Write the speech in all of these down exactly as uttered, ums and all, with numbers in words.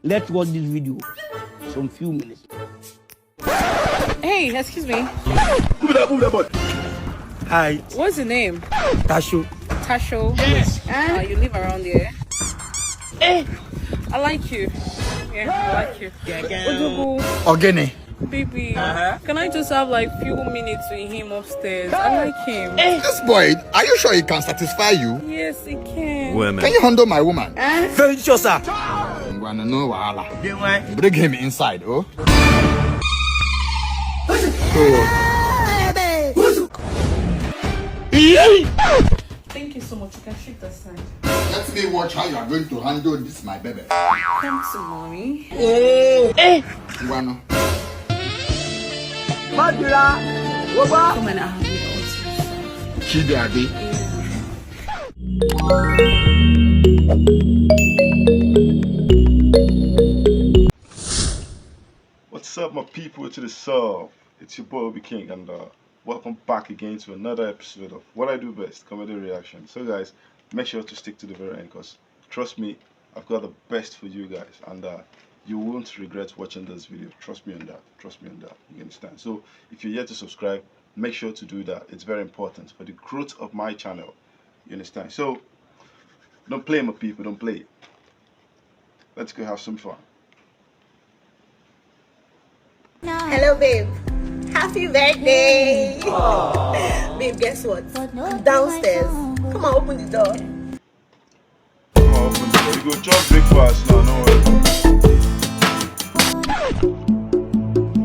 Let's watch this video. Some few minutes. Hey, excuse me. Move that, move that body. Hi, What's your name? Tasho. Tasho. Yes. Uh, you live around here. Hey, I like you. Yeah, I like you. Ojogo, Ogene. Baby, can I just have like few minutes with him upstairs? I like him. This boy, are you sure he can satisfy you? Yes, he can. Women. Can you handle my woman? Very sure, sir. Ngwanu, no wahala. Dey why? Bring him inside, oh. Thank you so much. You can shift aside. Let me watch how you are going to handle this, my baby. Come to mommy. Ngwanu. Madura, Woba. Come and have me also. Chidi Ade. What's up, my people? To the soul. It's your boy Obi King, and uh, welcome back again to another episode of What I Do Best Comedy Reaction. So, guys, make sure to stick to the very end because trust me, I've got the best for you guys, and uh, you won't regret watching this video. Trust me on that. Trust me on that. You understand? So, if you're yet to subscribe, make sure to do that. It's very important for the growth of my channel. You understand? So, don't play, my people. Don't play. Let's go have some fun. Hello, babe. Happy birthday. Babe, guess what? I'm downstairs. Come and open the door. Come on, open the door. You go chop breakfast now, no worry.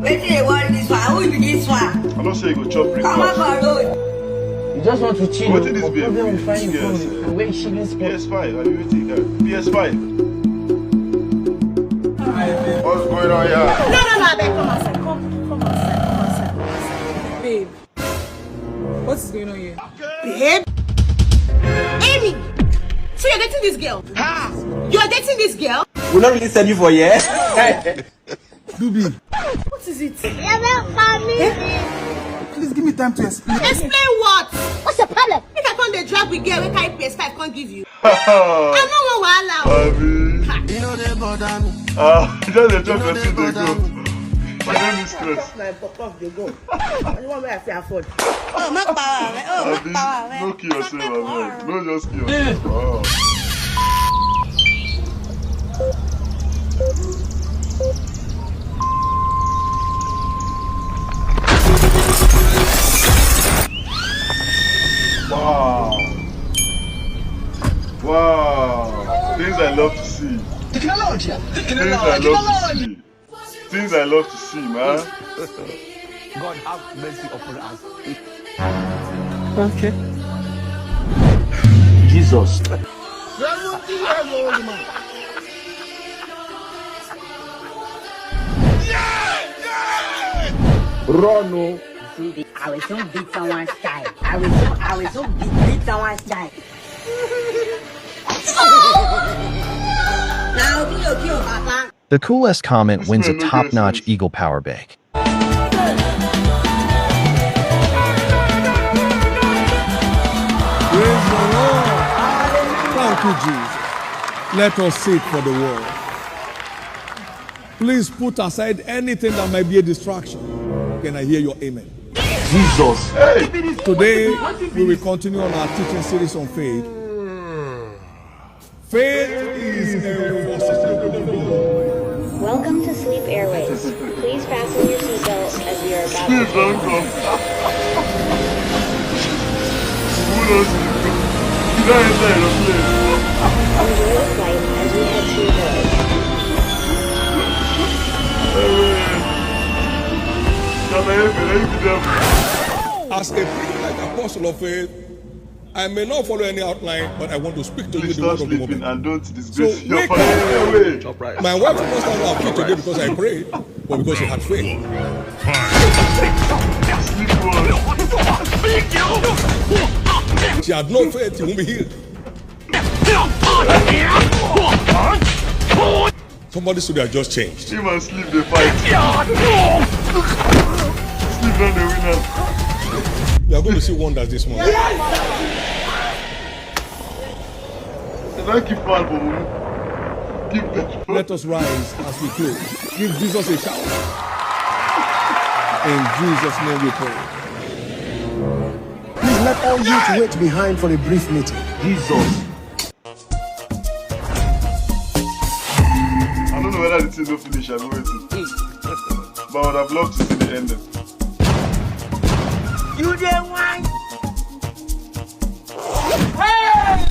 Wetin dey worry this one? Who be this one? I don't say you go chop Come out breakfast. for road. You just want to chill. What is this, But babe? problem will find you Yes, phone sir. and where you shouldn't spend. P S five, are you waiting? P S five. What's going on here? No, no, no, abeg, come outside. Come, come outside. Come outside. Come outside. Babe, what is going on here? Babe? Amy! So you're dating this girl? You're dating this girl? We not really send you for here. Dubi. What is it? Please give me time to explain. Explain what? What's your problem? Make I come dey drag with girl wey carry P S five come give you. I no wan wahala o. Abi. You know they bother me. Ah, just dey chop person dey go. She no need stress. My pop off dey go. Only one way I fit afford. Oh, my power. Oh, my Abi, power. no kill yourself, abeg. No just kill yourself. Oh. Wow. Wow. Things I love to see. Technology. Things I love to see. Things I love to see, man. God have mercy upon us. Okay. Jesus. Run, oh. I will soon beat someone's child. I will soon, I will soon beat, beat someone's child. Now, be your kill, Papa. The coolest comment wins a top-notch Eagle Power Bag. Praise the Lord. Thank you, Jesus. Let us seek for the world. Please put aside anything that might be a distraction. Can I hear your amen? Jesus. Today, we will continue on our teaching series on faith. Faith is a force. Welcome to Sleep Airways. Please fasten your seatbelt as we are about to Please don't come. Who knows? You don't enter aeroplane. Enjoy the flight as we head to your village. Can I help you? Help me them. As a privileged apostle of faith, I may not follow any outline, but I want to speak to you Please the stop word of the sleeping moment. And don't So disgrace your wake family. up. Away. My wife must not have killed today because I prayed, but because she had faith. Sleep well. She had no faith, she won't be healed. Somebody should have just changed. Him and sleep dey fight. Sleep don dey win am. You are going to see wonders this morning. They don keep ball for mumu. Let us rise as we close. Give Jesus a shout. In Jesus' name we pray. Please let all youth wait behind for a brief meeting. Jesus. I don't know whether the thing will finish. I go wait. But I would have loved to see the ending. You dey wine. Hey!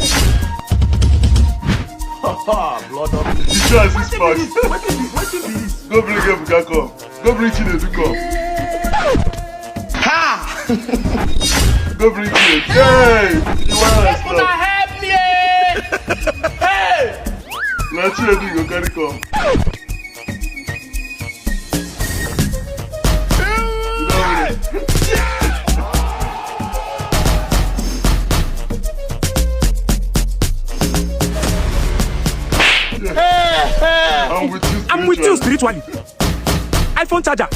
Blood of the chance is fast. Wetin be this? Wetin be this? Go bring Ebuka come. Go bring Chinedu come. Ha! Go bring Chinedu. Hey! You want to stop? Help me! Hey! Na Chinedu go carry come. I'm with you spiritually. I'm with you spiritually. iPhone charger.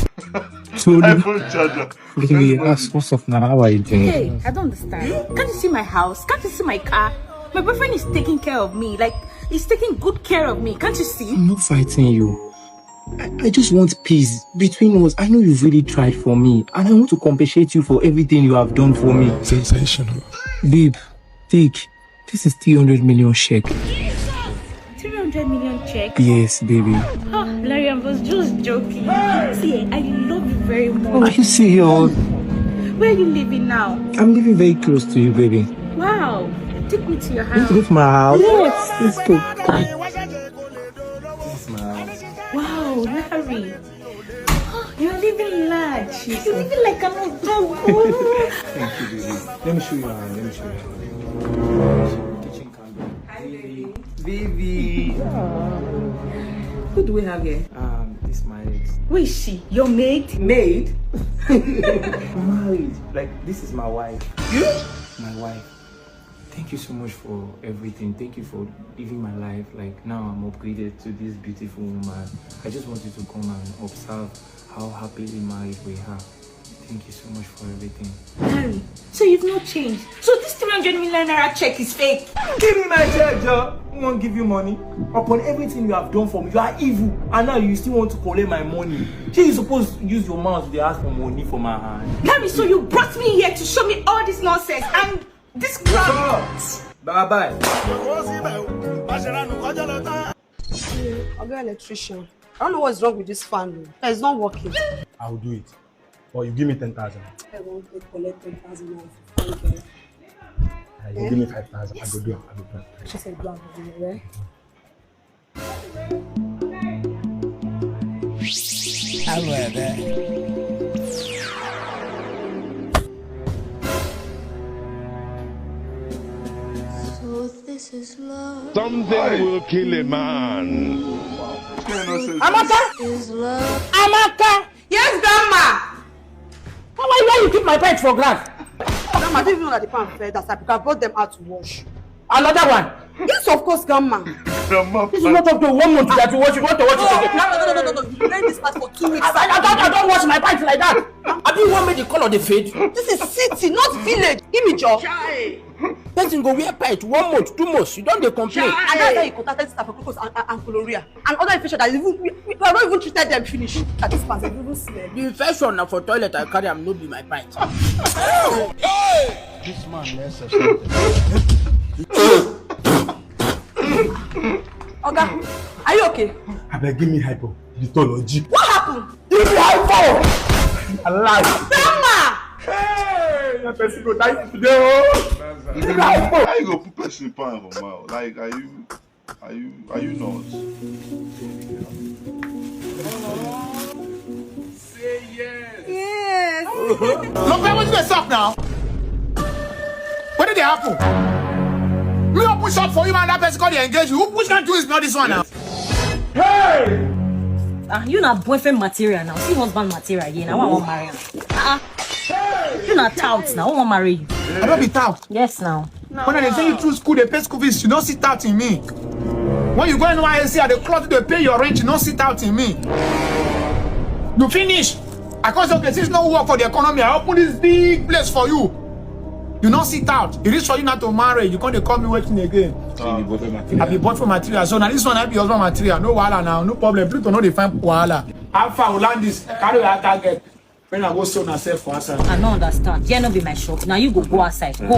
So iPhone charger. Baby, ask what's up now. How are you doing? Hey, I don't understand. Can't you see my house? Can't you see my car? My boyfriend is taking care of me. Like, he's taking good care of me. Can't you see? I'm not fighting you. I, I just want peace between us. I know you've really tried for me, and I want to compensate you for everything you have done for me. Sensational. Babe, take. This is three hundred million check. Three hundred million check? Yes, baby. Oh, Larry, I was just joking. See, I love you very much. Are you serious? Where are you living now? I'm living very close to you, baby. Wow. Take me to your house. Let's go to my house. Yes. Let's go. This is my house. Wow, Larry. You're living large. You're living like an old dog. Thank you, baby. Let me show you around. Let me show you around. Kitchen counter. Hi, baby. Baby. Who do we have here? Um, this my ex. Who is she? Your maid? Maid? Married. Like, this is my wife. You? My wife. Thank you so much for everything. Thank you for living my life. Like, now I'm upgraded to this beautiful woman. I just wanted to come and observe how happily married we are. Thank you so much for everything. Larry, so you've not changed. So this three hundred million naira check is fake. Give me my check, Joe. Who won't give you money? Upon everything you have done for me, you are evil. And now you still want to collect my money. Shey you supposed to use your mouth to ask for money for my hand. Larry, so you brought me here to show me all this nonsense and this crap. Bye bye. Oga electrician, I don't know what's wrong with this fan o. It's not working. I'll do it. But you give me ten thousand. I want to collect ten thousand naira. Ah, you give me five thousand. I go do am. I go do am. She said, "Do am for me, eh?" So this is love. Something will kill a man. Amaka! Amaka! Yes, grandma! How are you, why you keep my pants for ground? Grandma, I didn't even know that the pan fell. That's why I brought them out to wash. Another one? Yes, of course, grandma. Grandma. This is not up to one month that you wash it. You want to wash it again? No, no, no, no, no, no. You rent this part for two weeks. I, I, I don't, I don't wash my pants like that. I be one make the color dey fade. This is city, not village. Give me job. Chai. Person go wear pants one month, two months. You don dey complain. Chai. And that's why you contacted Staphylococcus and, and, and cholera. And other infection that even, we, we have not even treated them finish. That this person even smell. The infection na for toilet I carry am, no be my pint. This man needs something. Oga, are you okay? Abeg, give me hypo. Detology. What happened? Give me hypo. Alive. Grandma! Hey, that person go die today, oh. Give me hypo. How you go put person pan for mouth? Like, are you Are you, are you not? Say yes. Yes. Look at what they suck now. What did they happen? Me open shop for you and that person call the engage you. Which kind of do is not this one now? Hey! Ah, you na boyfriend material now. See husband material here. Now I won't marry him. Ah, you na tout now. I won't marry you. I don't be tout. Yes now. When I dey send you through school, dey pay school fees, you no see tout in me. When you go N Y S C, I dey cloth dey pay your rent, you no see tout in me. You finish. I come say, okay, since no work for the economy, I open this big place for you. You no sit out. You reach for you not to marry. You come dey call me wetin again? I be boyfriend material. I be boyfriend material. So now this one I be husband material. No wahala now. No problem. Pluto no dey find wahala. How far Olandis? Carry your target. When I go sell myself for outside. I no understand. Here no be my shop. Now you go go outside. Go.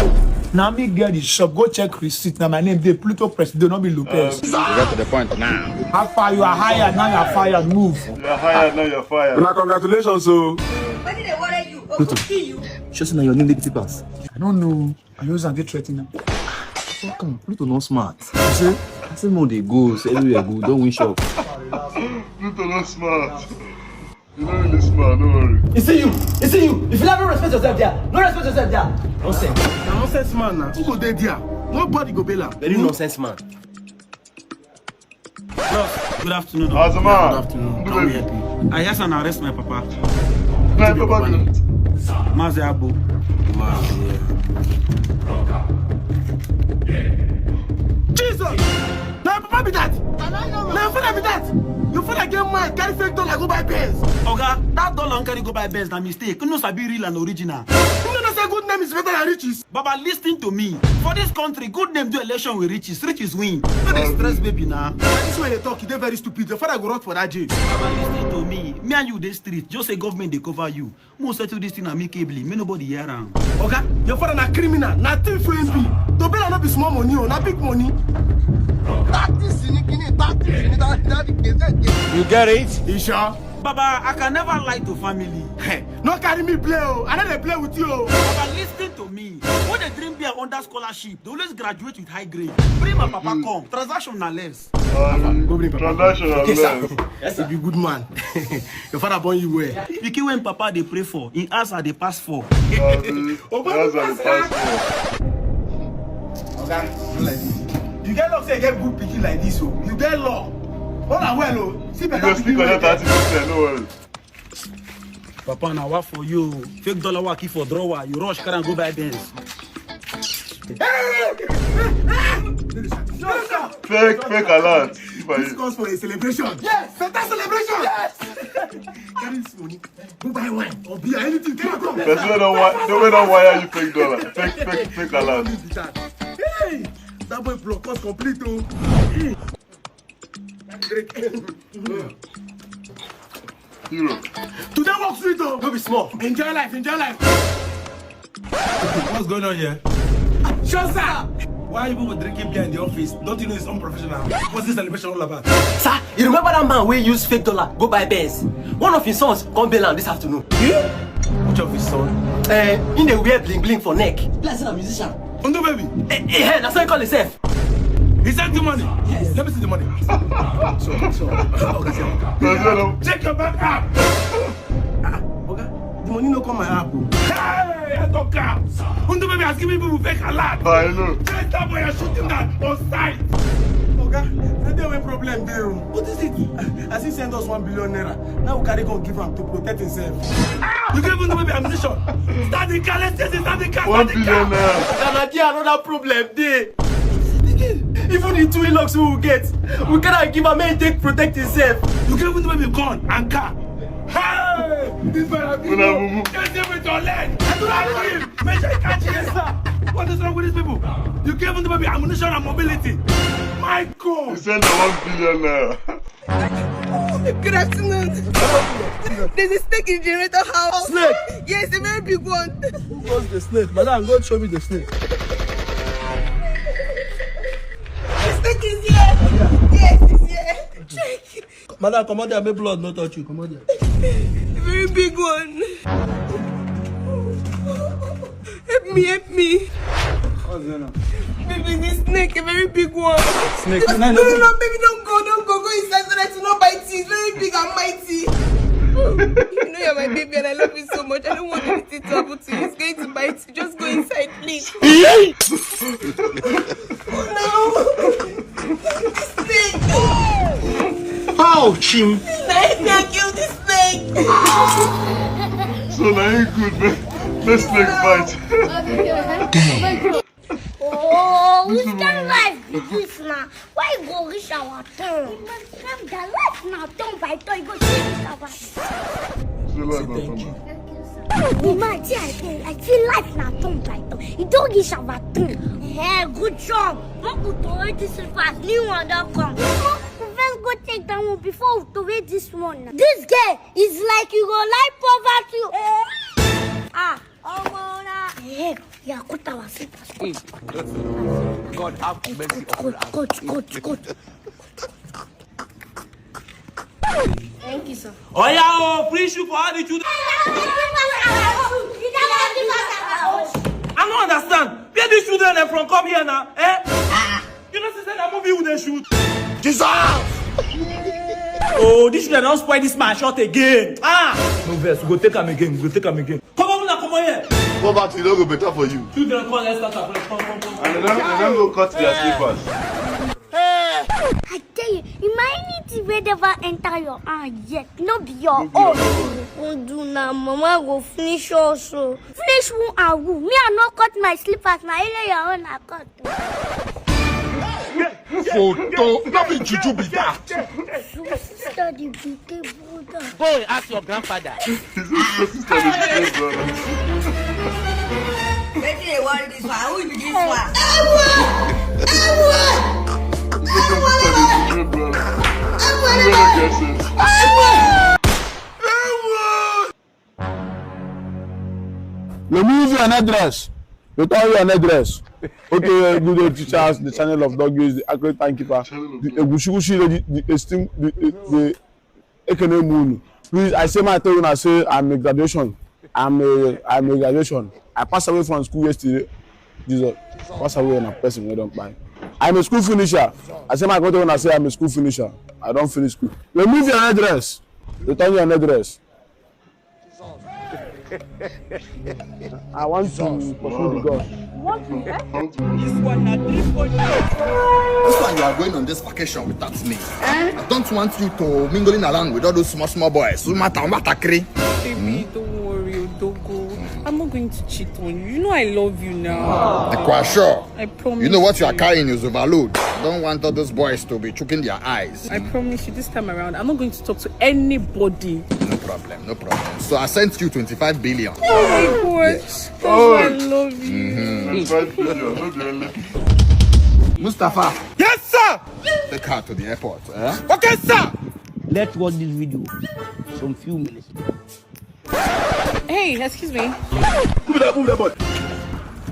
Now me get the shop. Go check receipt. Now my name dey Pluto Presido, no be Lopez. You get to the point now. How far you are hired? Now you are fired. Move. You are hired, now you are fired. Una congratulations o. Wetin dey worry you? Go kill you. Sure say na your name dey the papers. I don't know. I use am dey threaten am. Fuck am, Pluto no smart. You say? I say no dey go, say everywhere go, don win shop. Pluto no smart. You no really smart, no worry. You see you, you see you. If you never respect yourself there, no respect yourself there. Nonsense. Na nonsense man na. Who go dey there? Nobody go bail am. Very nonsense man. Bros, good afternoon. As a man. Good afternoon. Can we help you? I just want to arrest my papa. My papa. Mazi Abu. Mazi. Jesus! Na your papa be that? Na your father be that? Your father get mind, carry fake dollar go buy Benz. Oga, that dollar carry go buy Benz na mistake. You no sabi real and original. You no know say good name is better than riches? Baba, listen to me. For this country, good name do election with riches. Riches win. No dey stress baby na. This way they talk, you dey very stupid. Your father go rot for that jail. Baba, listen to me. Me and you dey street. Just say government dey cover you. Mo settle this thing amicably. Make nobody hear am. Oga, your father na criminal. Na thief wey him be. To bail am no be small money o. Na big money. Tactics ni kini, tactics ni that, that, that, that. You get it? You sure? Baba, I can never lie to family. No carry me play o. I no dey play with you o. Baba, listen to me. When they drink beer under scholarship, they always graduate with high grade. Bring my papa come. Transaction na less. Um, go bring papa. Transaction na less. Yes, sir. Yes, sir. You be good man. Your father born you well. Pikin when papa dey pray for, in house I dey pass for. Abi, that's how they pass for. Oga, do like this. You get luck say you get good pikin like this o. You get luck. Hold am well o. See better pikin wey you get. You go still collect thirty percent, no worry. Papa, na wa for you. Fake dollar wa keep for drawer. You rush, carry am go buy Benz. Fake, fake alert. If I... This calls for a celebration. Yes, better celebration. Yes. Carry this money. Go buy wine or beer, anything. Carry am come. Person wey don wi-, wey don wire you fake dollar. Fake, fake, fake alert. Hey, that boy block us complete o. Hero. Today work sweet o. No be small. Enjoy life, enjoy life. What's going on here? Sure, sir. Why are you people drinking beer in the office? Don't you know it's unprofessional? What's this celebration all about? Sir, you remember that man wey use fake dollar go buy Benz? One of his sons come bail am this afternoon. Eh? Which of his son? Eh, he dey wear bling bling for neck. Like say na musician. Undo baby. Eh, eh, eh, na so he call himself. He sent the money. Yes. Let me see the money. So, so, okay, sir. Check your bank app. Ah, Oga, the money no come my app o. Hey, I talk am. Undo baby has given people fake alert. I know. Chase that boy and shoot him down on sight. Oga, na there wey problem dey o. What is it? As he send us one billion naira, now we carry go give am to protect himself. You gave Undo baby ammunition. Start the car, let's chase him, start the car, start the car. One billion naira. Oga, na there another problem dey. Even the two locks we will get, we cannot give am make he take protect himself. You gave Undo baby gun and car. Hey! This man have been... Una mumu. Catch him with your leg. Drag him. Make sure you catch him. Yes, sir. What is wrong with these people? You gave Undo baby ammunition and mobility. My God. He send the one billion naira. Good afternoon. There's a snake in the generator house. Snake? Yes, a very big one. Who calls the snake? Madam, go show me the snake. The snake is here. Yes, it's here. Check. Madam, come out there, make blood not touch you. Come out there. A very big one. Help me, help me. What's going on? Baby, this snake, a very big one. Snake? No, no, no, baby, don't go, don't go. Go inside so that you no bite you. It's very big and mighty. You know you're my baby and I love you so much. I don't want anything to happen to you. It's going to bite you. Just go inside, please. Oh, no. Snake. Ouch, him. Na him dey kill the snake. So na him good, make, make snake bite. Damn. Oh, which kind life be this now? Why you go reach our turn? Calm down. Life now turn by turn. You go see this our... So life na turn by... Thank you, sir. Imagine I feel, I feel life na turn by turn. E don reach our turn. Hey, good job. Make we throw this slippers. New one don come. We first go take that one before we throw this one. This girl is like you go like poverty. Ah, omo na. Hey, yeah, cut our slippers. God have mercy upon us. Cut, cut, cut, cut. Thank you, sir. Oya o, free shoe for all the children. I no understand. Where these children dem from come here now? Eh? You know, say na movie we dey shoot. Jesus! Oh, this children don spoil this man shot again. Ah! No vex, we go take am again, we go take am again. Come on, una come on here. Poverty no go better for you. Children, come, let's start afresh. Come, come, come. And they don't, they don't go cut their slippers. I tell you, humanity wey never enter your hand yet, no be your own. Don't do na, mama go finish us o. Finish who and who? Me, I no cut my slippers, na only your own I cut. Photo, no be juju be that. Sister, the big brother. Go and ask your grandfather. Wetin dey worry this one? Who be this one? Remove your headdress. Return your headdress. Okay, good old teachers, the channel of dog use, the accurate timekeeper, the Egushigushi, the, the esteem, the, the, the Ekene Munu. Please, I say my tell una say I'm a graduation. I'm a, I'm a graduation. I pass away from school yesterday. Jesus, pass away on a person wey don kpai. I'm a school finisher. I say my tell una say I'm a school finisher. I don finish school. Remove your headdress. Return your headdress. I want to pursue the God. What is that? This one na three point. This one, you are going on this vacation without me. Eh? I don't want you to mingling around with all those small, small boys. Umata, umata kri. Baby, don't worry, Odogo. I'm not going to cheat on you. You know I love you now. Ekwa sure. I promise. You know what you are carrying is overload. I don't want all those boys to be choking their eyes. I promise you, this time around, I'm not going to talk to anybody. No problem, no problem. So I sent you twenty-five billion. Oh my God. Yes. That's why I love you. Twenty-five billion, no be only. Mustafa. Yes, sir. Take her to the airport. Eh? Okay, sir. Let's watch this video. Some few minutes. Hey, excuse me. Move that, move that boy.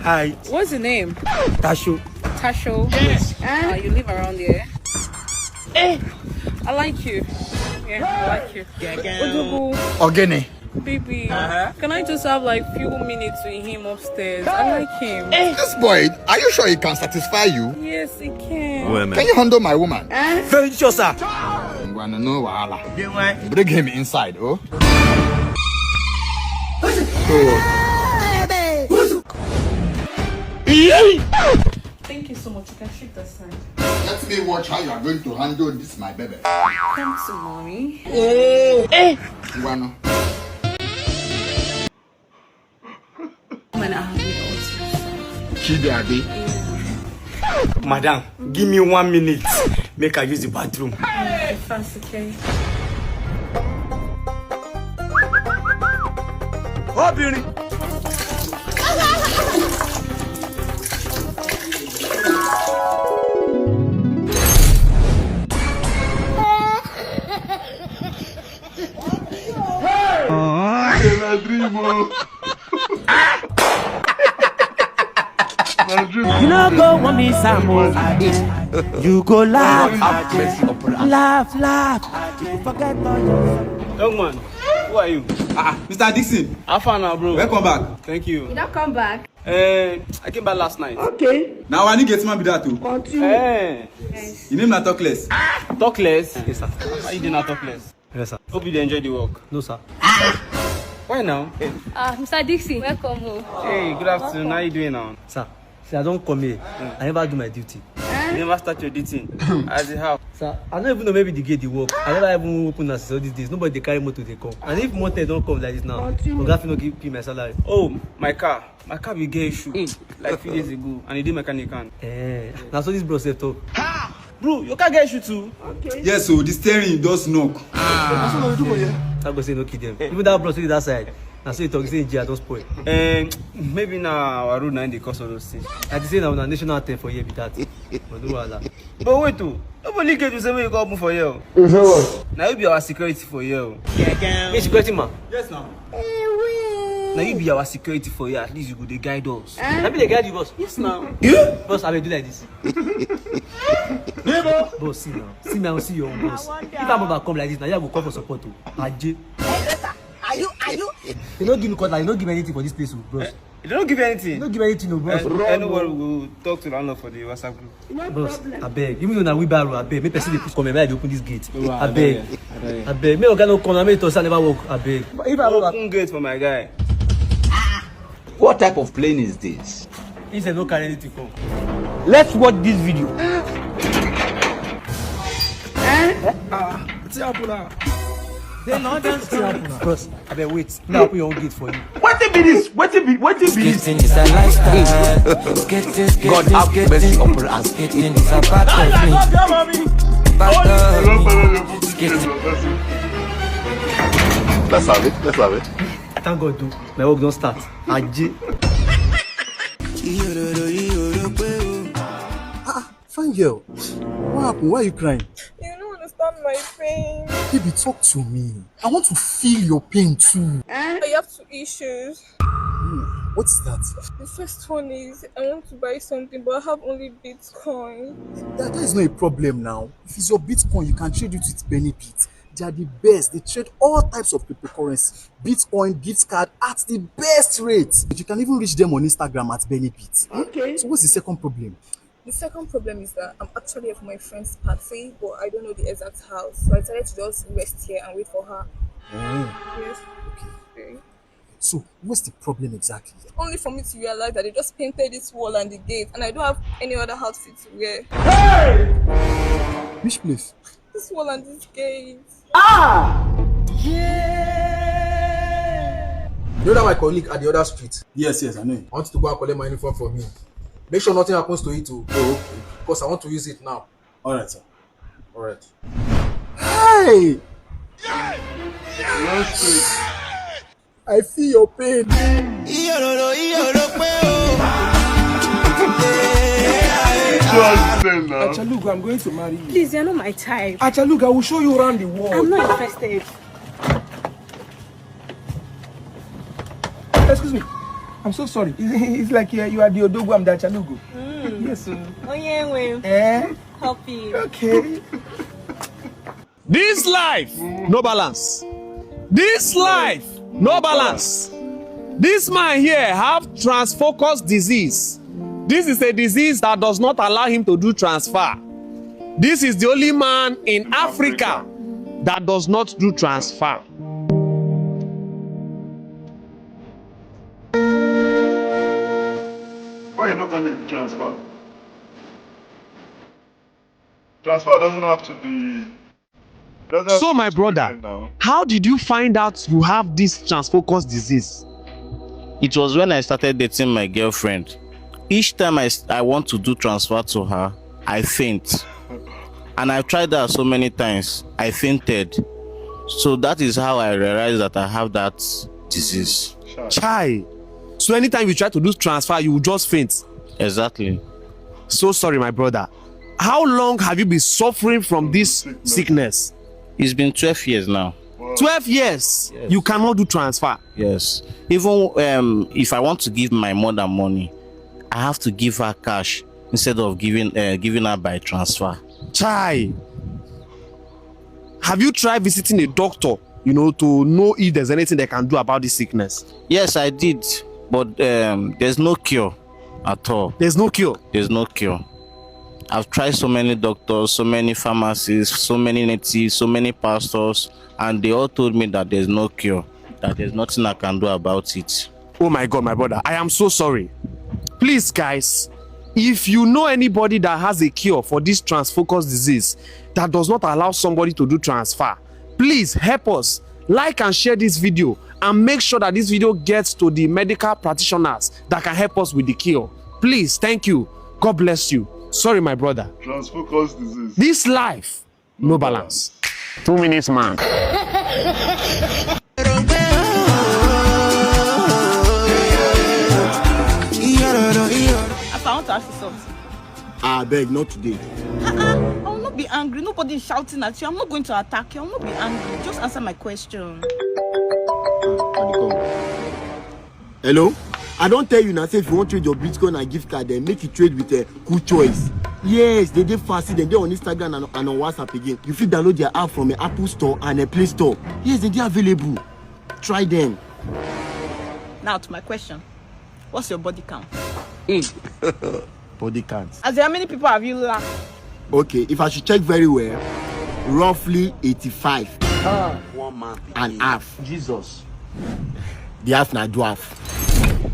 Hi. What's your name? Tasho. Tasho? Yes. Uh, you live around here? Eh. I like you. Yeah, I like you. Odogo. Ogene. Baby, can I just have, like, few minutes with him upstairs? I like him. This boy, are you sure he can satisfy you? Yes, he can. Can you handle my woman? Very sure, sir. Ngwana, no wahala. Bring him inside, oh. Thank you so much. You can shift aside. Let me watch how you are going to handle this, my baby. Come to mommy. Ngwana. Madam, give me one minute. Make I use the bathroom. Fast, okay. Obìnrin. Hey! Na dream o. Na dream. You no go want me, Sam, o. You go laugh, laugh, laugh. You forget all your... Young man, who are you? Ah, Mister Dixon. How far now, bro? Welcome back. Thank you. You don't come back. Eh, I came back last night. Okay. Now I need get man be that too. Continue. Eh. Yes. You name na Talkless. Talkless? Yes, sir. How you doing na Talkless? Yes, sir. Hope you dey enjoy the work. No, sir. Why now? Ah, Mister Dixon, welcome home. Hey, good afternoon. How you doing now? Sir, see, I don't come here. I never do my duty. You never start your duty. As it how? Sir, I don't even know, maybe the gate dey work. I never even open as all these days. Nobody dey carry motor dey come. And if motor don come like this now, Oga fit no give pay my salary. Oh, my car. My car bin get issue like few days ago, and e dey mechanic hand. Eh, na so this bro sef talk. Ha! Bro, your car get issue too? Okay. Yes, so the steering just knock. Ah. So what you do for here? Thank God say no kill them. Even that bros wey dey that side, na so he talk say J I don spoil. Um, maybe na our road na im dey cause all those things. I dey say na una national anthem for here be that. But no wahala. But wait o, nobody get you say make you come open for here o. You say what? Na you be our security for here o. Hey, security man. Yes, now. Na you be our security for here. At least you go dey guide us. Na me dey guide you, boss. Yes, now. Boss, I will do like this. Neighbor. Boss, see now. See now, see your own boss. If I'm overcome like this, now you go come for support o. Ajay. Are you, are you? They don't give me cutlass, they don't give me anything for this place o, bros. You don't give anything. They don't give anything o, bros. Eh, eh, no worry, we go talk to landlord for the WhatsApp group. Bros, abeg. Even though na wheelbarrow, abeg. Make person dey put comment, make I dey open this gate. Abeg. Abeg. Make oga no come, na make he talk say I never work, abeg. If I open gate for my guy. What type of plane is this? He said no carry anything come. Let's watch this video. Eh? Ah, wetin happen now? They no dance. Wetin happen now? Bros, abeg wait. Now open your own gate for you. Wetin be this? Wetin be, wetin be this? Skating is a lifestyle. Skating, skating, God have mercy upon us. Skating is a part of me. Part of me. Skating. Let's have it. Let's have it. Thank God, though. My work don't start. Ajay. Ah, fine girl. What happened? Why are you crying? You don't understand my pain. Baby, talk to me. I want to feel your pain too. I have two issues. What is that? The first one is I want to buy something, but I have only Bitcoin. That, that is not a problem now. If it's your Bitcoin, you can trade it with Benny Bit. They are the best. They trade all types of cryptocurrency. Bitcoin, gift card at the best rate. But you can even reach them on Instagram at Benny Bit. Okay. So what's the second problem? The second problem is that I'm actually here for my friend's party, but I don't know the exact house. So I decided to just rest here and wait for her. Oh. Yes. Okay. So, what's the problem exactly? Only for me to realize that they just painted this wall and the gate, and I don't have any other outfit to wear. Hey! Which place? This wall and this gate. Ah! Yeah! You know that my colleague at the other street? Yes, yes, I know him. I want you to go and collect my uniform for me. Make sure nothing happens to it, too. Oh, okay. Because I want to use it now. All right, sir. All right. Hey! I feel your pain. Achalugo, I'm going to marry you. Please, you're not my type. Achalugo, I will show you around the world. I'm not interested. Excuse me. I'm so sorry. It's like you are, you are the Odogwu, I'm the Achalugo. Mm. Yes, sir. Oh, yeah, well. Eh? Copy. Okay. This life, no balance. This life, no balance. This man here have transfocus disease. This is a disease that does not allow him to do transfer. This is the only man in Africa that does not do transfer. Why you not gonna transfer? Transfer doesn't have to be. Doesn't have So, to my be brother, now. How did you find out you have this transfocus disease? It was when I started dating my girlfriend. Each time I, s- I want to do transfer to her, I faint. And I've tried that so many times. I fainted. So that is how I realized that I have that disease. Chai. So anytime you try to do transfer, you will just faint. Exactly. So sorry, my brother. How long have you been suffering from this sickness? It's been twelve years now. Twelve years. Yes. You cannot do transfer. Yes. Even um, if I want to give my mother money, I have to give her cash instead of giving uh, giving her by transfer. Chai. Have you tried visiting a doctor, you know, to know if there's anything they can do about this sickness? Yes, I did, but um, there's no cure at all. There's no cure. There's no cure. I've tried so many doctors, so many pharmacists, so many natives, so many pastors, and they all told me that there's no cure, that there's nothing I can do about it. Oh my God, my brother, I am so sorry. Please, guys, if you know anybody that has a cure for this transfocus disease that does not allow somebody to do transfer, please help us. Like and share this video and make sure that this video gets to the medical practitioners that can help us with the cure. Please, thank you. God bless you. Sorry, my brother. Transfocus disease. This life, no balance. Two minutes, man. As I want to ask you something. I beg, not today. Uh-uh. I will not be angry. Nobody is shouting at you. I'm not going to attack you. I will not be angry. Just answer my question. Hello? I don't tell you now, say if you want trade your Bitcoin and gift card, then make you trade with a cool choice. Yes, they dey fast, they dey on Instagram and, and on WhatsApp again. You fit download their app from an Apple Store and a Play Store. Yes, they dey available. Try them. Now to my question. What's your body count? Body count. As in, how many people have you laughed? Okay, if I should check very well, roughly eighty-five and half. Jesus. The half na dwarf.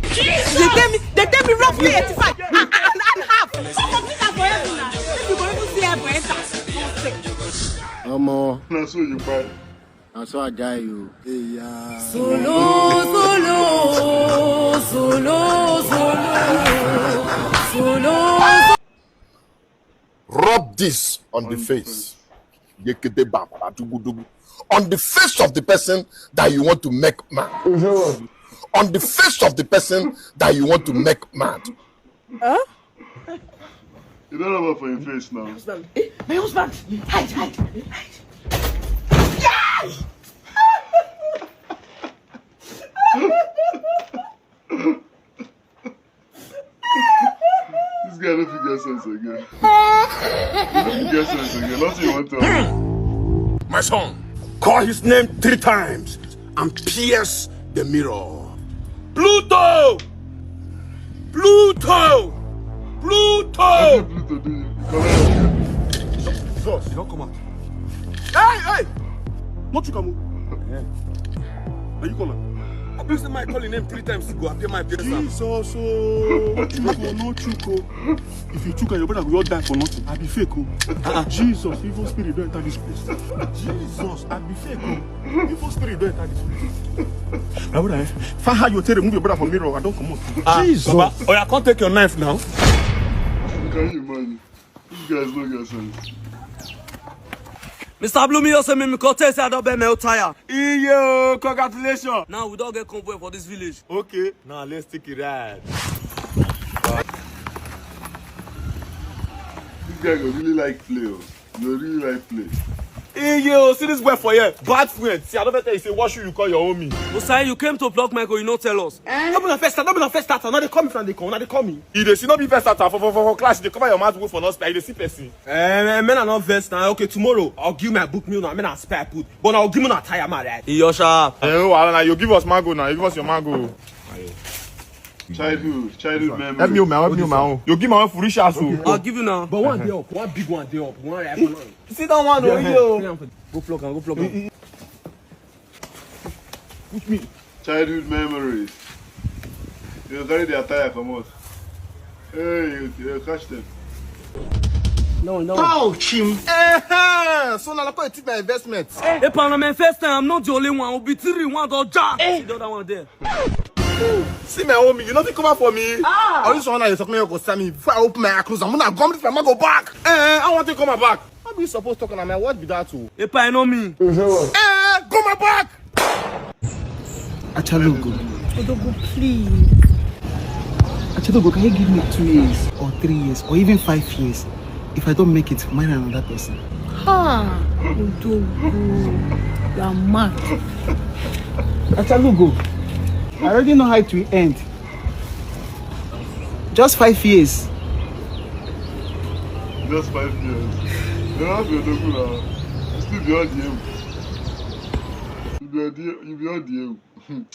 They tell me, they tell me roughly eighty-five and, and, and half. Omo. Na so you buy. Na so I die you. Hey, yeah. Solo, solo, solo, solo, solo. Rub this on the face. Yekete bam, adugudugu. On the face of the person that you want to make mad. On the face of the person that you want to make mad. Huh? You don't rub am for your face now. My husband. Eh, my husband. Hide, hide, hide. This guy don't fit get sense again. You don't fit get sense again. Nothing you want to. My son, call his name three times and pierce the mirror. Pluto! Pluto! Pluto! Wetin Pluto do you? You collect your girl? Jesus, you don come out. Hey, hey! Not you come out. Are you come out? I believe say my call him name three times, he go appear my face now. Jesus, oh, Chuko, no Chuko. If you Chuko, your brother go just die for nothing. I be fake, oh. Jesus, evil spirit don enter this place. Jesus, I be fake, oh. Evil spirit don enter this place. My brother, eh? Find how you take remove your brother from mirror. I don comot. Ah, Jesus. Baba, oya, come take your knife now. Can you imagine? These guys no get sense. Mister Blumi, you say me, me come tell you say I don bend my old tire. Iyo, congratulations. Now we don get convoy for this village. Okay, now let's take a ride. This guy go really like play, oh. You go really like play. Iyo, see this boy for here. Bad friend. See, I don tell you say what should you call your homie? Osai, you came to block my go, you no tell us. Eh? No be na first time, no be na first time. Now they call me from they come, now they call me. You dey see, no be first time. For, for, for, for class, you dey cover your mouth with for no spell. You dey see person. Eh, men are not vex now. Okay, tomorrow I'll give my book, me now. Men are spare put, but I'll give me na tire, man, right? Iyosha. Eh, oh, wahala na. You give us mango now. You give us your mango. Childhood, childhood memory. Help me, my, help me, my own. You give my own foolish ass, oh. I'll give you now. But one day up, one big one day up, one right for now. See that one, oh, yo. Go plug am, go plug am. Push me. Childhood memories. You carry the attire comot. Hey, you, you catch them. No, no. Ouch, him. Eh, so now I take my investment. Epa, na my first time. I'm not the only one. Obi three, one don ja. See the other one there. See my homie, you nothing cover for me. Ah. I just want to talk me go send me before I open my clothes. I'm gonna gum this my go back. Eh, I want to come back. How be you suppose talk na my word be that o? Epa, I know me. Eh, go my back. Achalugo. Odogo, please. Achalugo, can you give me two years or three years or even five years? If I don't make it, marry another person. Ha! Odogo, you are mad. Achalugo, I already know how it will end. Just five years. Just five years. You don't have your double now. You still be all the aim. You be all the, you be all the aim.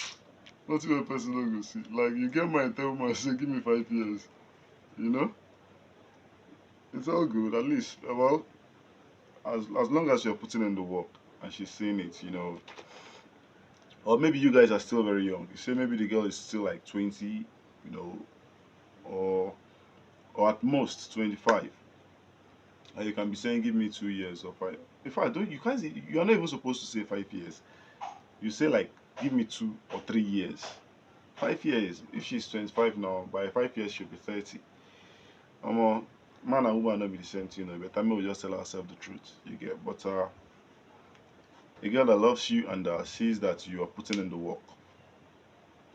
Nothing a person no go see. Like, you get my tell my say, give me five years. You know? It's all good. At least, well, as, as long as you're putting in the work and she's seeing it, you know. Or maybe you guys are still very young. You say maybe the girl is still like twenty, you know, or, or at most twenty-five. And you can be saying, give me two years or five. In fact, don't, you can't say, you are not even supposed to say five years. You say, like, give me two or three years. Five years. If she's twenty-five now, by five years she'll be thirty. Omo, man and woman no be the same thing, no. Better me we just tell ourselves the truth, you get. But, uh, a girl that loves you and uh, sees that you are putting in the work.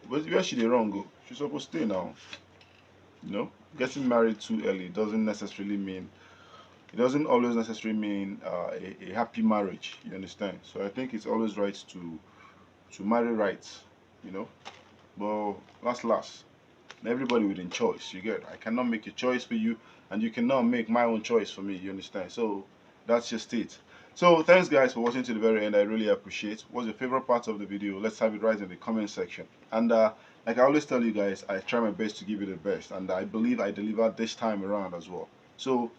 But where she dey wrong go? She suppose stay now. You know, getting married too early doesn't necessarily mean, it doesn't always necessarily mean uh, a, a happy marriage. You understand? So I think it's always right to to marry right. You know, but last last, everybody within choice. You get? I cannot make a choice for you, and you cannot make my own choice for me. You understand? So that's just it. So thanks guys for watching to the very end. I really appreciate. What's your favorite part of the video? Let's have it right in the comment section. And uh, like I always tell you guys, I try my best to give you the best, and I believe I delivered this time around as well. So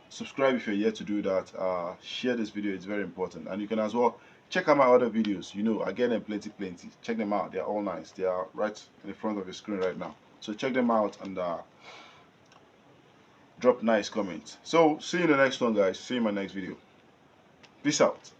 subscribe if you're yet to do that. Uh, share this video; it's very important. And you can as well check out my other videos. You know, I get them plenty, plenty. Check them out; they're all nice. They are right in the front of your screen right now. So check them out and uh, drop nice comments. So see you in the next one, guys. See you in my next video. Peace out.